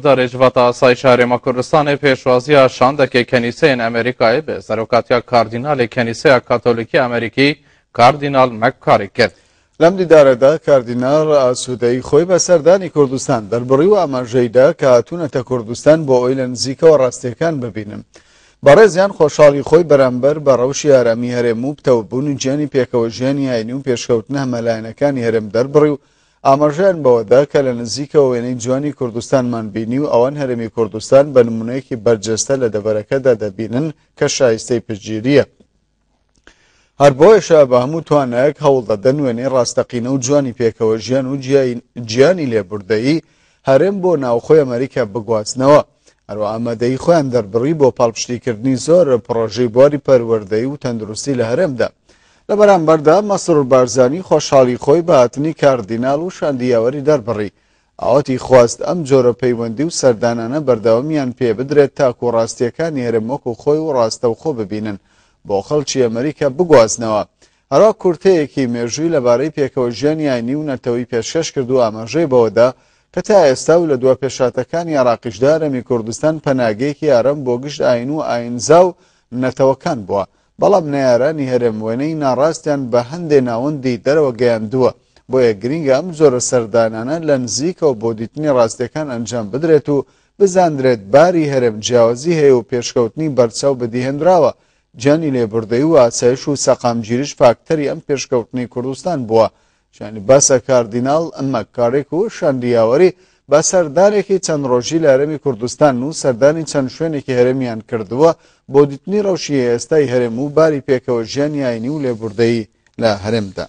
Darê Civata Asayişa Herêma Kurdistanê pêşwaziya şandekê kenîseyên Amerîkayê bi serokatiya Kardînalê Kenîseya Katolîkî Amerîkî Kardînal McCarrick kir. لەم دیدارەدا کاردیناڵ ئاسوودەیی خۆی بە سەردانی کوردستان دەربڕی و ئاماژەی دا کە هاتوونەتە کوردستان بۆ ئەوەی لە نزیکەوە ڕاستییەکان ببینن. بەڕێزیان خۆشحاڵی خۆی بەرامبەر بە ڕەوشی ئارامی هەرێم و پتەوبوونی گیانی پێکەوەژیانی ئاینی و پێشکەوتنە هەمەلایەنەکانی هەرێم دەربڕی و ئاماژەیان بەوەدا کە لە نزیکەوە وێنەی جوانی کوردستانمان بینی و ئەوان هەرێمی کوردستان بە نمونەیەکی بەرجەستە لە دەڤەرەکەدا دەبینن کە شایستەی پشتگیرییە. هەر بۆیەشە بە هەموو توانایەک هەوڵ دەدەن وێنەی ڕاستەقینە و جوانی پێکەوە ژیان و گیانی لێبوردەیی هەرێم بۆ ناوخۆی ئەمریکا بگوازنەوە. هەروە ئامادەیی خۆیان دەربڕی بۆ پاڵپشتیکردنی زۆر پڕۆژەی بواری پەروەردەیی و تەندروستی لە هەرێمدا. لە بەرامبەردا مەسرور بارزانی خۆشحاڵی خۆی بە هاتنی کاردیناڵ و شاندی یاوەری دەربڕی، ئاواتی خواست ئەم جۆرە پەیوەندی و سەردانانە بەردەوامیان پێ بدرێت تاکو ڕاستییەکانی هەرێم وەکو خۆی و ڕاستەوخۆ ببینن بۆ خەڵکی ئەمریکا بگوازنەوە. هەروا کورتەیەکی مێژووی لەبارەی پێکەوە ژیانی ئاینی و نەتەوەیی پێشکەش کرد و ئاماژەی بەوەدا کە تا ئێستا و لە دوا پێشهاتەکانی عێراقیشدا هەرێمی کوردستان پەناگەیەکی ئارام بۆ گشت ئاین و ئاینزا و نەتەوەکان بووە. بەڵام نەیارانی هەرێم وێنەی ناڕاستیان بە هەندێ ناوەندی دەرەوە گەیاندووە، بۆیە گرینگە ئەم جۆرە سەردانانە لە نزیکەوە بۆ دیتنی ڕاستیەکان ئەنجام بدرێت و بزاندرێت باری هەرێم جیاوازی هەیە و پێشکەوتنی بەرچاو بەدیهێنراوە، گیانی لێبوردەیی و ئاسایش و سەقامگیریش فاکتەری ئەم پێشکەوتنەی کوردستان بووە. شایانی باسە کاردیناڵ مەککاریک و شاندی یاوەری بە سەردانێکی چەند ڕۆژی لە هەرێمی کوردستان و سەردانی چەند شوێنێکی هەرێمیان کردووە بۆ دیتنی ڕەوشی ئێستای هەرێم و باری پێکەوە ژیانی ئاینی و لێبوردەیی لە هەرێمدا.